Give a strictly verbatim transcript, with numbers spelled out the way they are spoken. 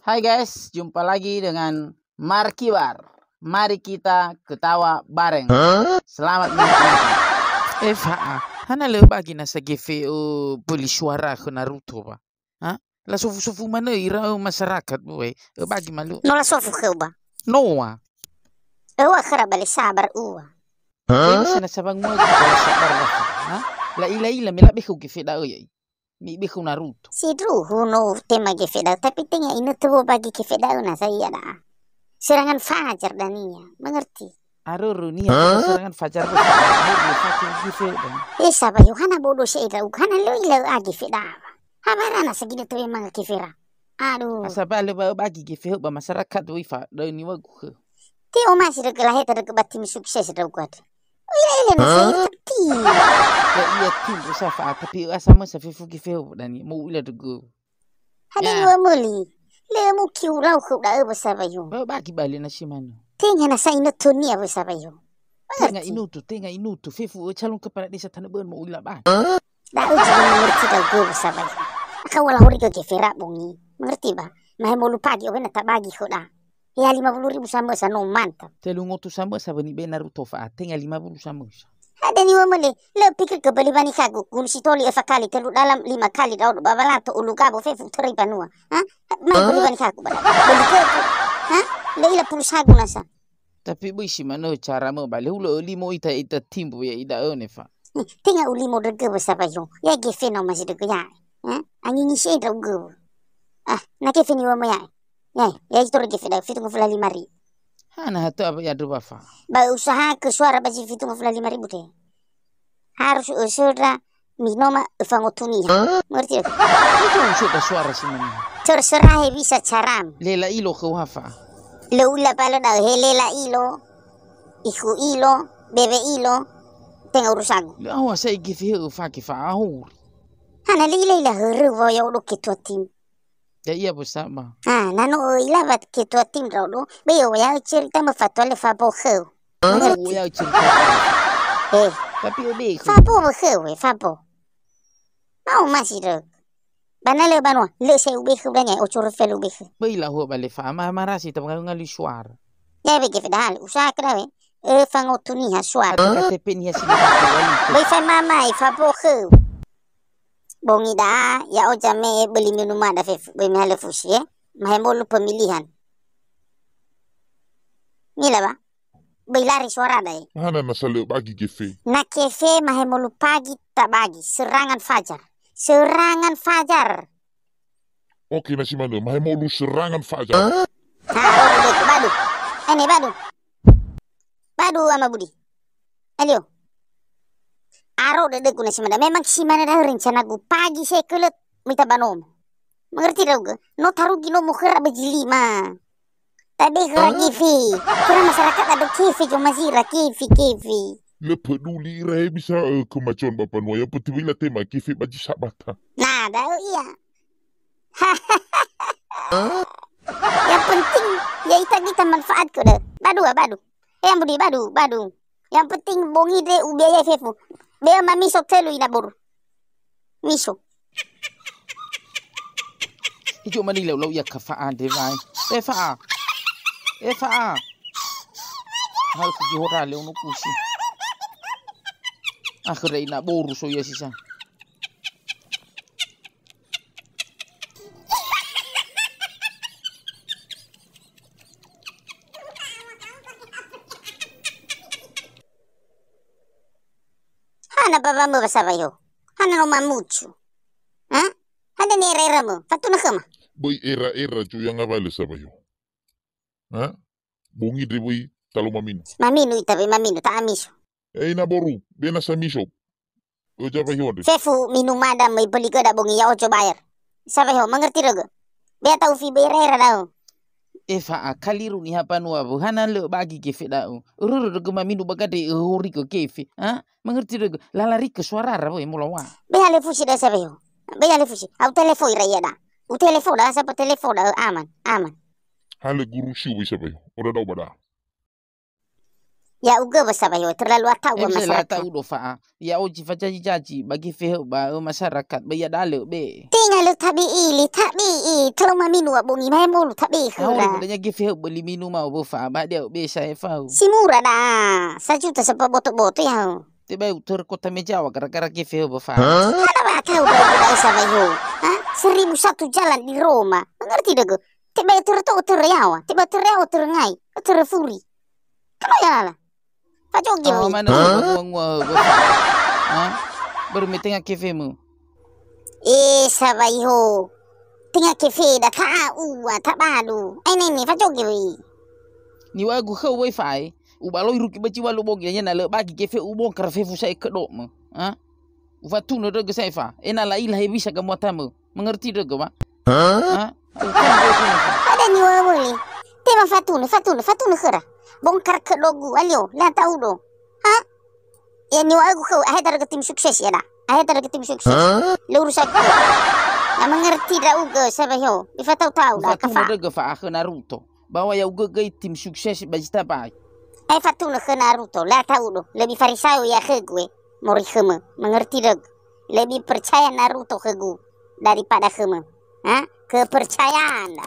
Hai guys, jumpa lagi dengan Markibar. Mari kita ketawa bareng. Selamat menikmati. Efa, hana lö bagi nasa gefe'ö böli suara khö Naruto ba? Ha? Lasofu-sofu manö ira ö masyarakat, weh. Ö bagi malu. No lasofu khöu ba. Noa. Ö wa khöra bale sabar ua. Hah? Bisa nasa bangun aja sabar lah. Ha? La ila-ila me labe khöu gefe da'ö ya'i. Mibe khöu Naruto. Sindruhu no tema gefe da'ö, tapi tenga inötö wo bagi gefe da'ö nasa ia da'a. Serangan fajar dania, mengerti? Arörö nia serangan fajar. Gefe da'ö. Eh, saba Yohana bodo se ira uga hana lö ila a gefe da'ö. Habarana sagina tewe manga gefera. Aduh. Asa ba lö ba bagi gefe ba masyarakat wi fa da'ö niwagu khö. Te omasi rögö laheta rögö ba tim sukses ndra'ugö andre. U'ila-ila na saya tim. Ya, iya tim usaha fa, tapi asa masa fefu gefe dani, mau u'ila rögö. Hade niwa möli. Lö muki ulau khöu da'ö wösa bayo. Ba bagi bale nasi manö. Tenga nasa inötönia wösa bayo. Tenga inutu, tenga inutu. Fefu ö calon kepala desa Tanah Bön mau u'ila ba. Da'ö zi mengerti da'ö wösa bayo. Akau lahori ke gefera bongi. Mengerti ba? Mahe molu pagi owena tabagi khöda. Ya, lima puluh ribu samösa, no mantap. Telu ngotu samösa böni be Naruto fa, tenga lima puluh samösa. Hade niwa möli, lö pikir ke beli bani kagu, gulu sitoli efa kali, telu dalam lima kali, da'ö ba balato, ulu gabo, fefu, töri banua. Ha? Mai beli bani kagu, bala. Beli ke, ha? Lö ila pulusagu nasa. Tapi böi si manö cara mö, bale hulö limo ita, ita timbu ya ida öne fa. Tenga ulimo dögö wösa bayo. Ya gefe no masi dögö ya. Ha? Angingisi ndra'ugö. Ah, na gefe niwa mö ya. Ya, ya itu gefe da'ö fitu ngafula lima ri. Hana hatu apa ya dua fa. Ba usaha ke suara baji fitu ngafula lima ribu te. Harus usura minoma efa ngotu niha. Hah? Mengerti? Itu usura suara sih mana? Terserah he bisa caram. Lela ilo ke wafa. Leula palo da'ö he lela ilo. Ihu ilo, bebe ilo. Tenga urusagu. Le aho asa igi fihe efa ke fa ahuri. Hana le ila-ila hörö wa ya odo ketua tim. Ya, iya, Bu Sama. Ah, nano öila wa ketua tim ndra'odo, be yo ya cerita me fatua le fabo khöu. Hah? Mengerti? Ya cerita. Eh. Tapi ube khöu. Fabo khöu, eh, fabo. Mau masih dök. Bana le banua, le se ube khöu dania, ocho röfe le ube khöu. Böi lahua ba le fa, ma-, marasi ta ngali suara. Ya, be gefe dahal, usaha ke dawe. Eh, fangotu niha suara. Kata K T P niha si. Böi fa mama, eh, fabo khöu. Bongi da'a, ya'o zame'e böli minumada fefu, böi mihalö fusi, eh. Mahemolu pemilihan. Mila ba? Böi lari suarada, eh. Hana nasa lö bagi gefe. Na kefe mahemolu pagi tabagi, serangan fajar. Serangan fajar. Oke, na si manö, mahemolu serangan fajar. Ha, oh, badu. Ene, badu. Badu, Ama Budi. Alio. Aro dödögu na si manö. Memang si manö da'ö rencanagu. Pagi sekölö mita ba nomo. Mengerti ndra'ugö? No tarugi nomo khöra ba zi lima. Tabe khöra gefe. Khöra masyarakat ada kefe, cuma zira kefe, kefe. Le peduli ira he bisa, eh, kemajuan ba banua. Yang penting wila tema kefe ba zi sabata. Nah, da'ö ia. Yang penting, ya ita gita manfaat ko deh. Badu, ah, badu. Eh, yang budi, badu, badu. Yang penting bongi de ubiaya fefu. Bea mamiso telu ina boru. Miso. Ijo mani lau-lau ia kafa'a de wai. Eh, fa'a. Eh, fa'a. Harus dihora le unu kusi. Akhirnya ina boru so ya sisa. Hana baba mö ba sabayo. Hana no mamucu. Ha? Hana ni era-era mö. Fatuna khöma. Böi era-era ju yang ngawalö sabayo. Ha? Bongi ndre wöi talo maminu. Maminu ita wöi maminu, ta'a miso. Eh, ina boru, bena sa miso. Oja wai hondre. Fefu minumada möi böli göda bongi ya ojo bayar. Sa wai ho, mengerti rögö. Bea tau fi bera era da'ö. Efa a kaliru niha banua wö, hana lö bagi gefe da'ö. Ruru rögö maminu bagade hori ke gefe. Ha? Mengerti rögö. Lalari ke suara ra wöi mulawa. Bea le fusi da sa wai ho. Bea le fusi. Au telefo ira ia da. U telefo da, sa telefo da, aman. Aman. Hale guru siu bisa bayo. Oda da'ö bada. Ya'ugö wa Sabayo, terlalu ata'u wa masyarakat. Ata'u do fa'a. Ya'o zi fajaji-jaji ba gefe hö ba, ö, masyarakat, ba ia dalö be. Tenga lö tabe'e, le tabe'e, terlalu maminu wa bongi, mae molu tabe'e khöra. Auri mudanya gefe hö ba liminu mau bo fa'a, ba dia be sa e fau. Si mura da, sajuta sapaboto-boto ya'o. Tebai utör kota Mejawa gara-gara gefe hö ba fa'a. Ada ba tahu ba Sabayo. Ha? Seribu satu jalan di Roma. Mengerti dögö? Tebai utör to utör yawa, tebai utör yawa utör ngai, utör furi. Kalo ya lala. Fajoge. Oh, mana ngua-ngua, ngua. Ha? Baru me tenga kefemu. Eh, Sabayo. Tenga kefe da ta'ua, tabalu. Ai nene, fajoge wi. Niŵa'ögu khöu wai fa'ae, ubaloi rugi ba zi walu bongi, na lö bagi gefe ubongkar fefu sa'e ködokmö. Ha? Ufatunö dögö sa'e fa, ena'ö la'ila hewisa gamuatamö. Mengerti dögö, wa? Ha? Ada niŵa'ö wöli. Tema fatunö, fatunö, fatunö khöra. Bongkar ködokgu, alio, la ta'udo. Ha? Ya niŵa'ögu khöu, ahe darögö tim sukses ya da. Ahe darögö tim sukses. Lö urusan khöu. Ya mengerti ndra'ugö, Sabayo. Ifatau da, kafa. Ufatunö dögö fa akhö Naruto. Bahwa ya'ugö göi tim sukses ba zi tabai. Ae fatunö khö Naruto, la ta'udo. Lebih Farisayo ya khögu, e. Moroi khömö. Mengerti dögö. Lebih percaya Naruto khögu daripada khömö. Ha? Kepercayaan da.